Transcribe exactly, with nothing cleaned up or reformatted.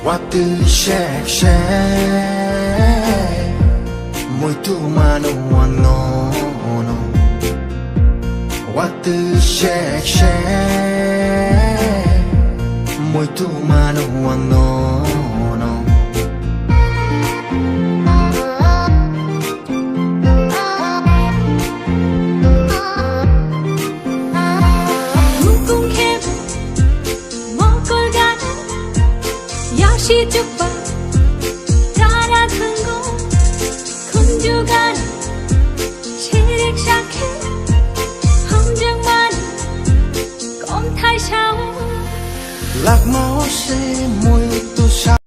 Watwi sek sek muitu mano ang nono. Watwi sek sek muitu mano ang nono. Mokol gana yashi chukba tara thanggo khunju gana sherek shakhe hamjang mani kom thai sao. Lakma o se moi